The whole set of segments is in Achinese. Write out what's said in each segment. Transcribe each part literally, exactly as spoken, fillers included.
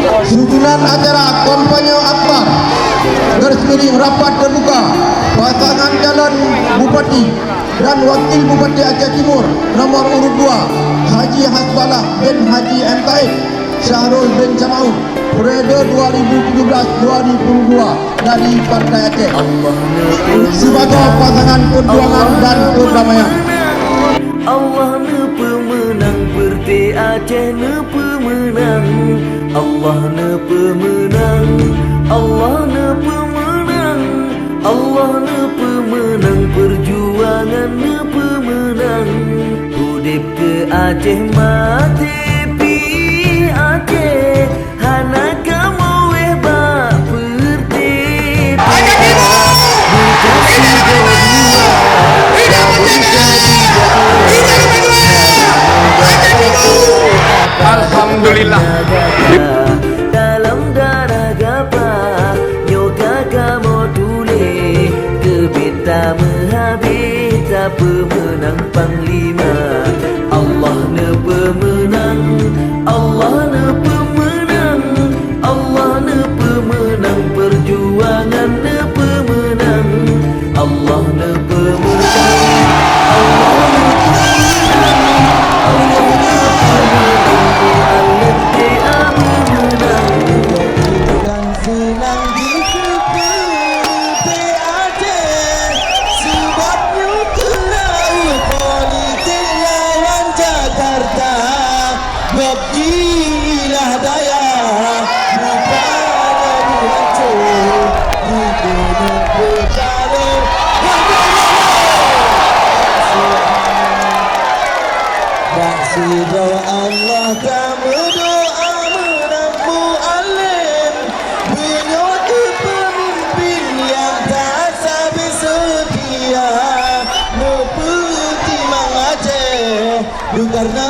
Susunan acara kampanye akbar, garis miring rapat terbuka, pasangan calon bupati dan wakil bupati Aceh Timur nomor urut dua, Haji Hasballah bin Haji M Taib, Syahrul bin Syamaun, periode dua ribu tujuh belas dua ribu dua puluh dua dari Partai Aceh. Sebagai pasangan perjuangan dan perdamaian. Allah neupeumeunang, Peureute Aceh neupeumeunang. Allah neupeumeunang, Allah neupeumeunang, Allah neupeumeunang, peujuangan neupeumeunang. Udeb keu Aceh, maté pih Aceh, hana kamoe bak peureute. Alhamdulillah. Dalam darah gata nyoe ka kamoe tuléh, keubiet tameuhabéh tapeumeunang panglima. Allah neupeumeunang, Allah neupeumeunang, Allah neupeumeunang, peujuangan neupeumeunang. Allah neupeumeunang, Allah neupeumeunang, Allah neupeumeunang, Mualem T A meunang. Bukan senang dikeupeue P A J, sebab nyoe teurlalu politik lawan Jakarta. Gob jilah daya, bukan daya hancô, dikeunong peucalon. Bak sidroe Allah tameudoa meunang Mualem, meunyoe teupeumimpin nyang taat sabé seutia, neupeutimang Aceh. Bukarna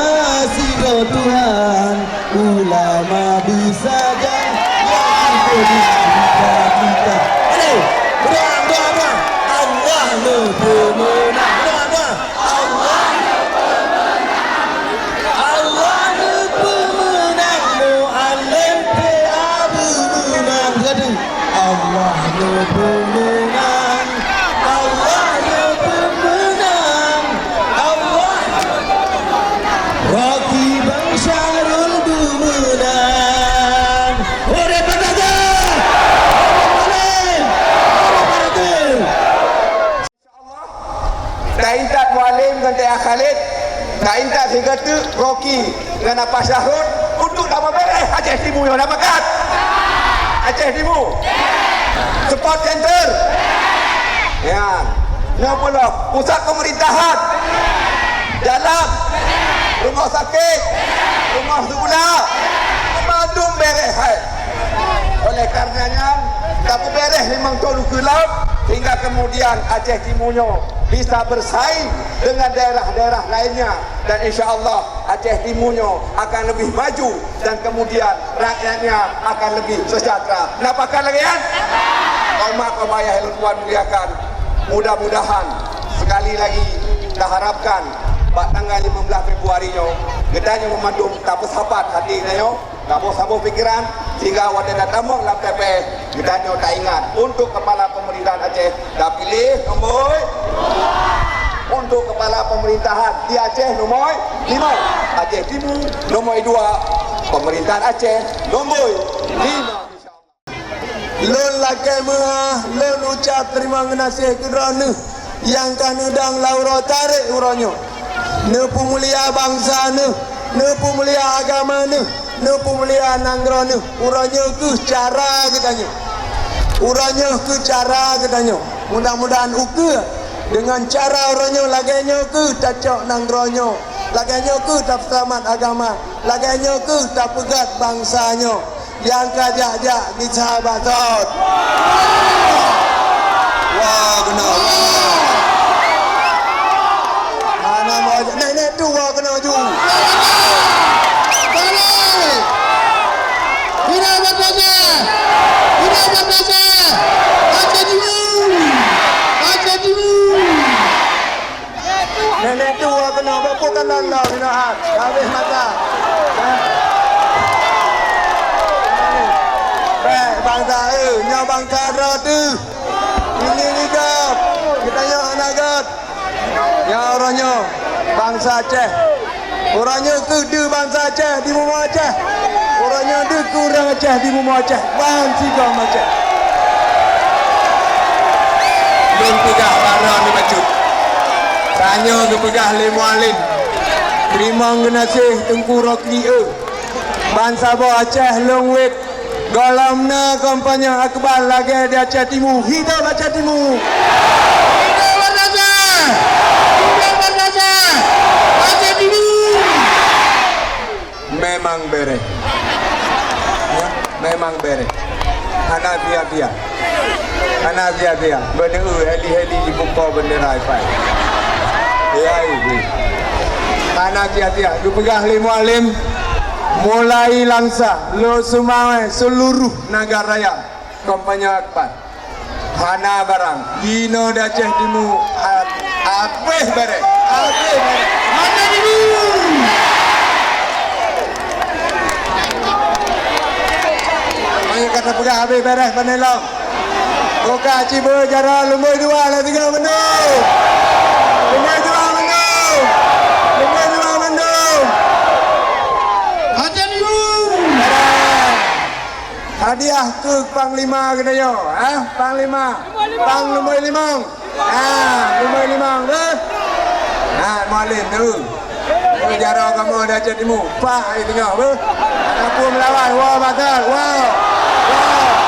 sidroe Tuhan, ulama beusajan nyang seupeue cita-cita. Ayo, berdoa, berdoa, berdoa. Allah neupeumeunang. Berdoa, berdoa. Allah neupeumeunang. Allah neupeumeunang. Mualem T A beumeunan. Jadi, Allah neupeumeunang, Allah neupeumeunang, Allah Rocky Bang Syahrul beumeunan. Udeb Pancasila! Udeb Mualem! Udeb Partai! Taintat Mualem ngon T A Khalid, taintat sigoe teuk Rocky ngon Apa Syahrul untuk tameubeureh Aceh Timu nyoe. Na pakat? Aceh Timu. Sport Center. Ya. Nyoe pula pusat pemerintahan. Jalan. Rumah sakit. Rumah sekolah. Bandum beureh hai. Oleh karenanya, tapeubeureh limong thôn ukeue lom, sehingga kemudian Aceh Timu nyoe bisa bersaing dengan daerah-daerah lainnya. Dan insya Allah, Aceh Timu nyoe akan lebih maju dan kemudian rakyatnya akan lebih sejahtera. Na pakat lagèe nyan? Kaum mak, kaum ayah nyang lôn tuan muliakan, mudah-mudahan sekali lagi taharapkan bak tanggai limong blaih Februari nyoe, geutanyoe meumandum tapeusapat hati geutanyoe, Saboh-saboh pikeran, sehingga watèe tatamong lam T P S, geutanyoe taingat untuk kepala pemerintahan Aceh, tapiléh nomor. Untuk kepala pemerintahan di Aceh nomor lima, Aceh Timu nomor dua, pemerintahan Aceh nomor lima. Lôn lakèe meu'ah, lôn ucap teurimong geunaséh keu droeneuh nyang ka neudong lam uroe tarek uroe nyoe. Neupeumulia bansa neuh, neupeumulia agama neuh, neupeumulia nanggroe neuh. Uroe nyoe keuh cara geutanyoe. Uroe nyoe keuh cara geutanyoe. Mudah-mudahan ukeue deungon cara uroe nyoe lagèe nyoe keuh tacok nanggroe nyoe, lagèe nyoe keuh tapeuseulamat agama, lagèe nyoe keuh tapeugöt bansa nyoe. Nyang ka jak-jak gisa bak sot. Wah, keunoe. Hana meu'ah, nèk-nèk tuwoe keunoe ju. Balik! Hidup Aceh! Hidup Aceh! Aceh dulu! Aceh dulu! Nèk-nèk tuwoe keunoe, bak peue ka lon-lon keunoe, ha, habéh masa. Bansa, eh, nyoe bansa droe teuh. Ini ni gob. Geutanyoe hana göt. Nyoe uroe nyoe bansa Aceh. Uroe nyoe keuh deuh bansa Aceh di bumoe Aceh. Uroe nyoe deuh keuh ureueng Aceh di bumoe Aceh. Ban sigom Aceh. Lôn peugah bak droeneuh bacut. Tanyoe geupeugah lé Mualem. Teurimong geunaséh Teungku Rokli, eh. Ban saboh Aceh lôn wét. Gohlom na kampanye akbar lagèe di Aceh Timu. Hidup Aceh Timu! Hidup Aceh! Hidup Aceh! Aceh Timu! Memang bereh. Ya, memang bereh. Hana sia-sia. Hana sia-sia. Beuneu heli-heli jipeuko bendera ipai. Ya, ini. Hana sia-sia. Geupeugah lé Mualem, mulai Langsa, Lhokseumawe, seluruh Nagan Raya, kampanye akbar. Hana barang. Inoe di Aceh Timu, ha-, habéh bereh. Habéh bereh. Aceh Timu! Ayo ka tapeugah habéh bereh, pane lom. Buka cibeu jaroe lumbôi dua, lhèe tiga mandum. Lumbôi dua mandum. Lumbôi dua mandum. Aceh Timu! Bereh. Hadiah keu Panglima geutanyoe, ha? Panglima. Pang lumbôi limong. Ha, lumbôi limong tu. Ha, Mualem tu. Jaroe kamoe di Aceh Timu. Pak, di teungoh, beuh. Hana peue meulawan. Wow, batal. Wow. Wow.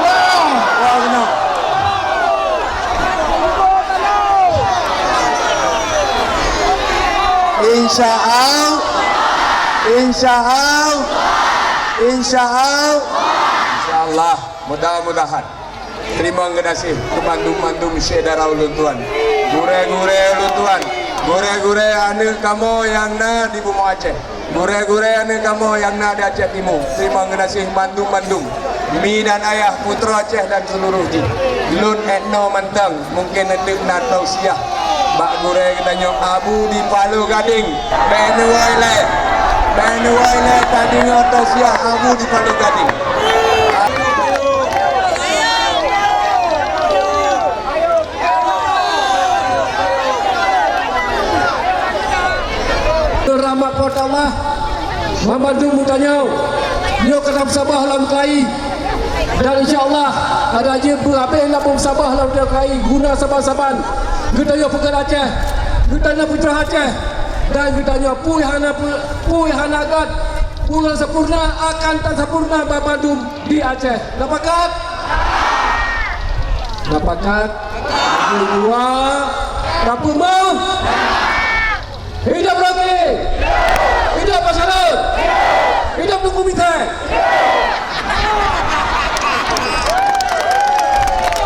Wow, keunoe. Insya Allah. Insya Allah. Insya Allah. Insya Allah. Mudah-mudahan. Teurimong geunaséh keu mandum-mandum syedara ulôn tuan. Gurèe-gurèe ulôn tuan. Gurèe-gurèe aneuk kamoe nyang na di bumoe Aceh. Gurèe-gurèe aneuk kamoe nyang na di Aceh Timu, teurimong geunaséh mandum-mandum, mi dan ayah, putroe Aceh dan seuluruh jih. Lôn ètnoe mantong, mungken eunteuk na tausiah bak gurèe geutanyoe Abu di Paloh Gadeng. Bèk neuwoe lé, bèk neuwoe lé tadeungoe tausiah Abu di Paloh Gadeng. Rahmat Allah, banmandum geutanyoe nyoe ka na meusaboh lam keuhai, dan insya Allah adak jeuet beuhabéh lam meusaboh lam keuhai guna saban-saban geutanyoe peugét Aceh, geutanyoe peucah Aceh, dan geutanyoe peue hana peu-, peue hana göt, peue sempurna akan tasempurna banmandum di Aceh. Na pakat? Na pakat? Dua, tapeumeuh. Hidup Rocky! Hidup Pasha Lôn! Hidup Teungku Misai!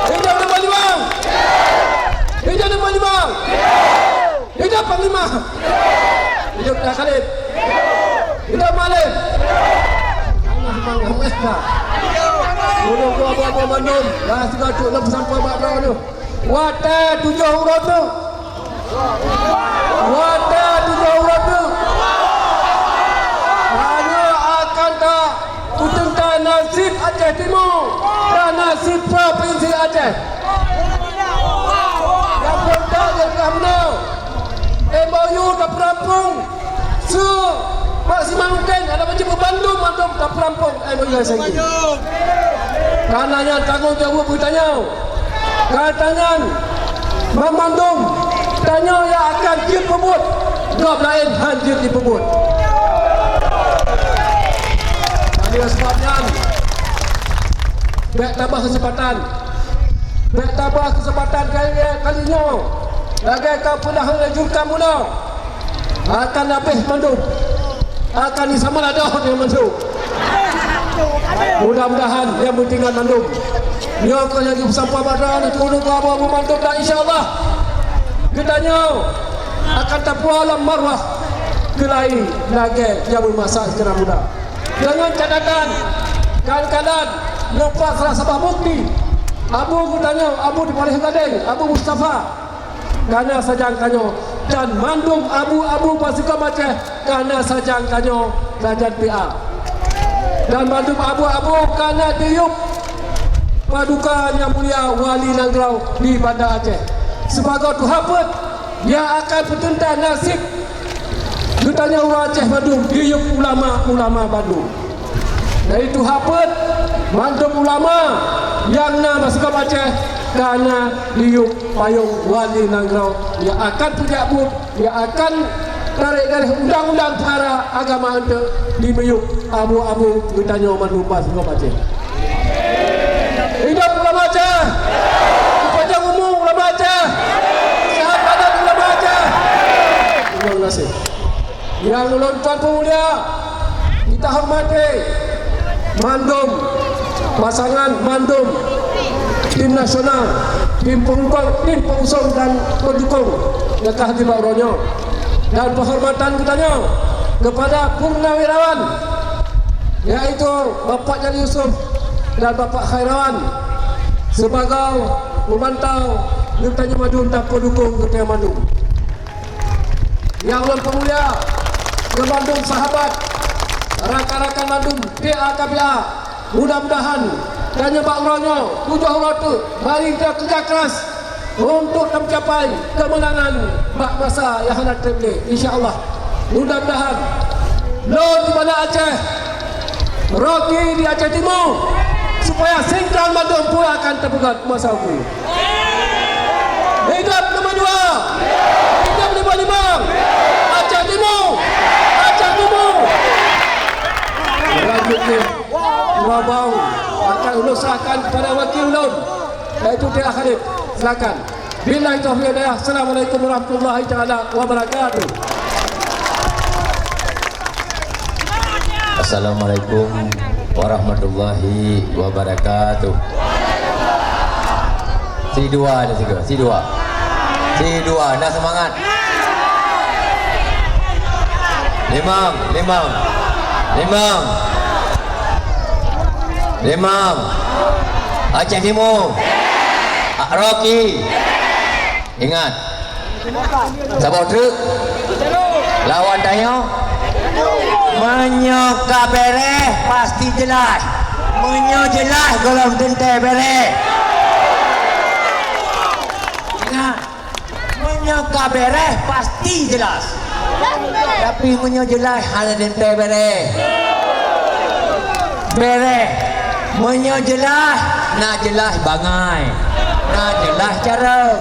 Hidup Teungku Limong! Hidup Teungku Limong! Hidup Panglima! Hidup Tuan Khalid! Hidup Mualem! Ulôn kuat buet-buet mandum, dah sigoe cuk lôn peusampoe bak droeneuh. Watèe tujoh uroe teuk. Watèe tujoh uroe teuk. Tanyoe akan ta-, peuteuntang nasib Aceh Timu dan nasib Propinsi Aceh. Nyang peurintah jeuet ka meunoe. M O U tapeurampung. Semaksimal mungken, adak bacut bandum mandum tapeurampung M O U nyang senggi. Karena nyan tanggong jaweueb geutanyoe. Gata nyan banmandum tanyoe nyang akan jeuet peubuet, gob laén han jeuet jipeubuet. Oleh sebab nyan, bèk tabah keuseumpatan. Bèk tabah keuseumpatan kali, kali nyoe. Lagèe ka peunah lé jurkam bunoe. Akan habéh mandum. Akan disamala doh ngon mandum. Mudah-mudahan nyang peunteng ngon mandum. Nyoe keuh lagèe peusampoe bak droeneuh, teuka abu-abu mandum, dan insya Allah geutanyoe akan tapuwoe lam marwah keulai lagèe nyang meumasak sikureueng muda. Deungon catatan, kadang-kadang nampak salah saboh bukti. Abu geutanyoe, Abu di Paloh Gadeng, Abu Mustafa, ka na sajan tanyoe, dan mandum abu-abu pasukan Aceh ka na sajan tanyoe, sajan P A. Dan bandum abu-abu ka na diyueb paduka nyang mulia Wali Nanggroe di Banda Aceh. Sibagoe tuha peuet nyang akan peuteuntang naseb geutanyoe ureuëng Aceh bandum diyueb ulama-ulama bandum. Dari tuha peuet, mandum ulama nyang na bak Seugob Aceh ka na diyueb payong Wali Nanggroe nyang akan peujak buet, nyang akan tarek garéh undang-undang peukara agama eunteuk dimiyueb abu-abu geutanyoe mandum bak Seugob Aceh. Hidup ulama Aceh! Panjang umu ulama Aceh! Sehat badan ulama Aceh! Terima kasih. Nyang ulôn tuan peumulia, kita hormati mandum pasangan, mandum tim nasional, tim peungkong, tim pengusung dan pendukung nyang ka hadir bak uroe nyoe. Dan penghormatan geutanyoe kepada purnawirawan, yaitu Bapak Jali Yusuf dan Bapak Khairawan, sebagai pemantau geutanyoe mandum dan pendukung geutanyoe mandum. Nyang ulôn peumulia, keu mandum sahabat, rakan-rakan mandum P A K P A, mudah-mudahan tanyoe bak uroe nyoe tujoh uroe teuk mari takeurija keras untuk teucapai keumeunangan bak masa nyang hana treb lé, insya Allah. Mudah-mudahan lôn di Banda Aceh, Rocky di Aceh Timu, supaya sinkron mandum pue akan teupeugöt masa ukeue. Hidup nomor dua. Hidup nomor lima. Aceh Timu. Aceh Timu. Selanjutnya, Urabau akan ulôn serahkan kepada wakil ulôn, yaitu T A Khalid. Silakan. Billahi taufiq wal hidayah. Assalamualaikum warahmatullahi taala wabarakatuh. Assalamualaikum warahmatullahi wabarakatuh. Si dua ada tiga, si dua. Si dua, nak semangat. Limong, limong. Limong. Limong. Aceh Timu. Rocky. Ingat. Saboh treuk. Lawan tanyoe. Meunyoe ka bereh, pasti jeulaih. Meunyoe jeulaih, gohlom teuntèe bereh. Ingat. Meunyoe ka bereh, pasti jeulaih. Tapi meunyoe jeulaih, hana teuntèe bereh. Bereh. Meunyoe jeulaih, na jeulaih bangai. Na jeulaih carông.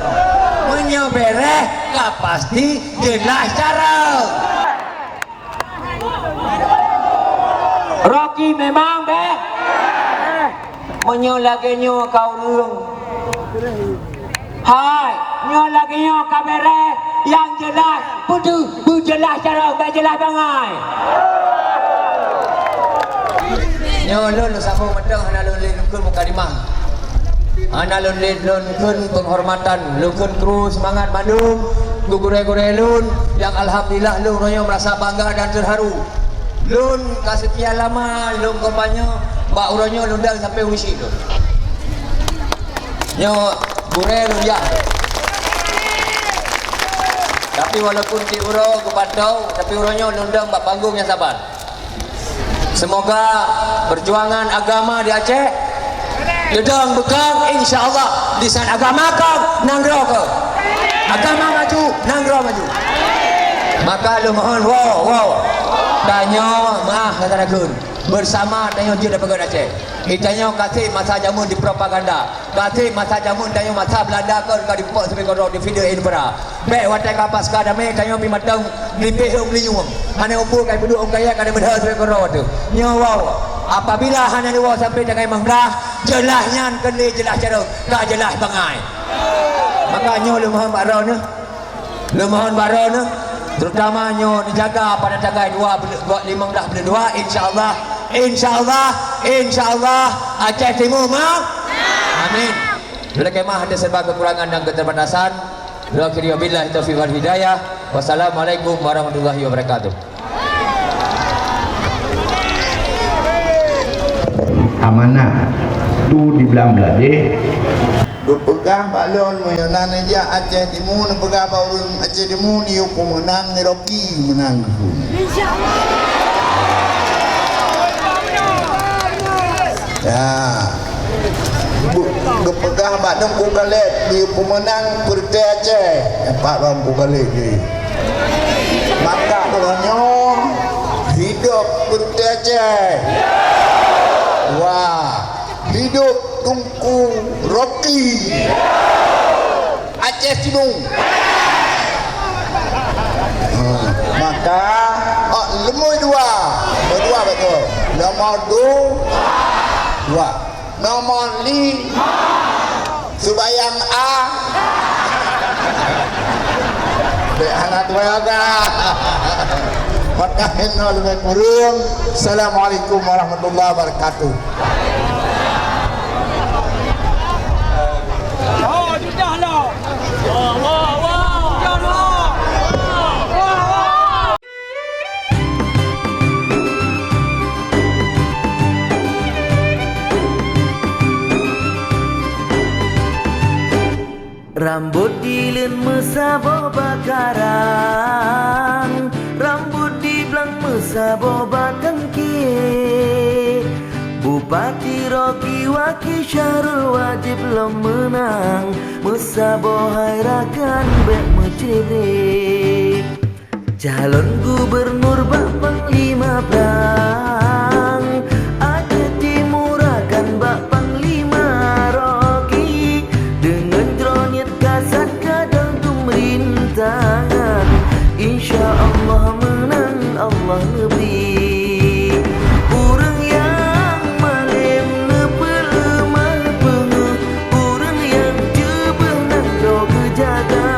Meunyoe bereh, ka pasti jeulaih carông. Rocky memang beh. Meunyoe lagèe nyoe ka ureueng. Hai, nyoe lagèe nyoe ka bereh, nyang jeulaih, peue teuh, beujeulaih carông, bèk jeulaih bangai. Nyoe lôn sambông mantong hana lôn lé lôn kheun mukadimah. Hana lôn lé lôn kheun peunghormatan, lôn kheun kru seumangat mandum keu gurèe-gurèe lôn nyang alhamdulillah lôn uroe nyoe meurasa bangga dan teuharu. Lôn ka seukian lama lôn kampanye, bak uroe nyoe lôn dong sampoe u miseujid lôn. Nyoe gurèe lôn jak. Tapi walaupun di uroe geupantau, tapi uroe nyoe lôn dong bak panggong nyang saban. Semoga perjuangan agama di Aceh leudong beukong, insya Allah. Di saat agama kong, nanggroe kong. Agama maju, nanggroe maju. Maka lôn mohon, wow, wow. Tanyoe meuah gata nakheun. Beusama tanyoe jeuet tapeugöt Aceh. Geutanyoe ka seb masa jameun dipropaganda. Ka seb masa jameun tanyoe masa Beulanda kon ka dipeupak sabe keudroe di video Edinburgh. Bèk watèe ka paska damé tanyoe pih mantong nipéh lom linyueng. Hana umpur ka ipeuduek ôn kayèe ka neumeudaha sabe keudroe teuh. Nyoe woe, apabila hana neuwoe sampoe tanggai limong blah, jeulaih nyan keuneuk jeulaih carông, ka jeulaih bangai. Maka nyoe lôn mohon bak droeneuh. Lôn mohon bak droeneuh, terutama nyoe dijaga pada tanggai dua buleuen, dua, limong blah buleuen dua, insya Allah, insya Allah, insya Allah, Aceh Timu ma-, amin. Bila kemah ada serba kekurangan dan keterbatasan, wa akhiri wabillahi taufiq wal hidayah. Wassalamualaikum warahmatullahi wabarakatuh. Amanah tu di blang beladé. Geupeugah bak lôn, meunyoe na neujak Aceh Timu, neupeugah bak ureueng Aceh Timu, neuyue kumeunang, neuroki meunang keu. Insya Allah. Ya. Bu-, geupeugah bak Teungku Khaled, di peumeunang Peureutée Aceh. Nampak bak Teungku Khaled jih. Maka uroe nyoe, hidup Peureutée Aceh. Wah, hidup Teungku Rocky. Aceh Timur. Ha, maka, oh, leumoi dua. Leumoi dua beutôi. Leumoi du-, dua. Leumoi li-, seubayang a. Dek hana tuwai aga. Maka hinoe leubeh kureueng. Assalamualaikum warahmatullahi wabarakatuh. Oh, sudah lah. Wah, wah, wah. Sudah lah. Wah, wah. Rambot di leuen meusaboh bak karang, rambot di blang meusaboh bak tangke. Bupati Rocky Waki Syahrul wajéb lom meunang, meusaboh hai rakan bék meucré-bré. Calon gubernur bak panglima prang, Aceh Timur akan bak panglima Rocky. Deungon droe niet kasat gadôh peumeurintah, insya Allah meunang Allah neubri. Ureuëng nyang malém neupeuleumah peungeuh, ureuëng nyang ceubeuh nan droe geujaga.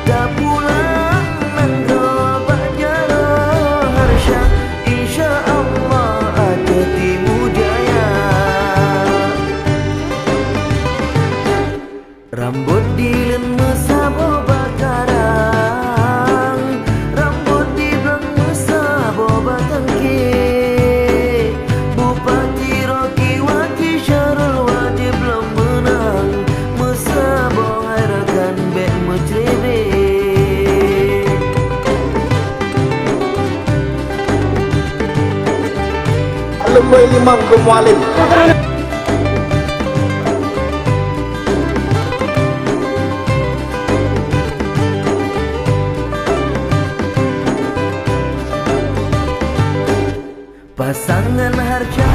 Tapulang nanggroe bak jaroe harsya, insya Allah Aceh Timu jaya. Rambot di leuen meusaboh bak karang, rambot di blang meusaboh bak tangke. Bupati Rocky Waki Syahrul wajéb lom meunang, meusaboh hai rakan bék meucré-bré. Leubeh limong keu Mualem. Pasangan harsya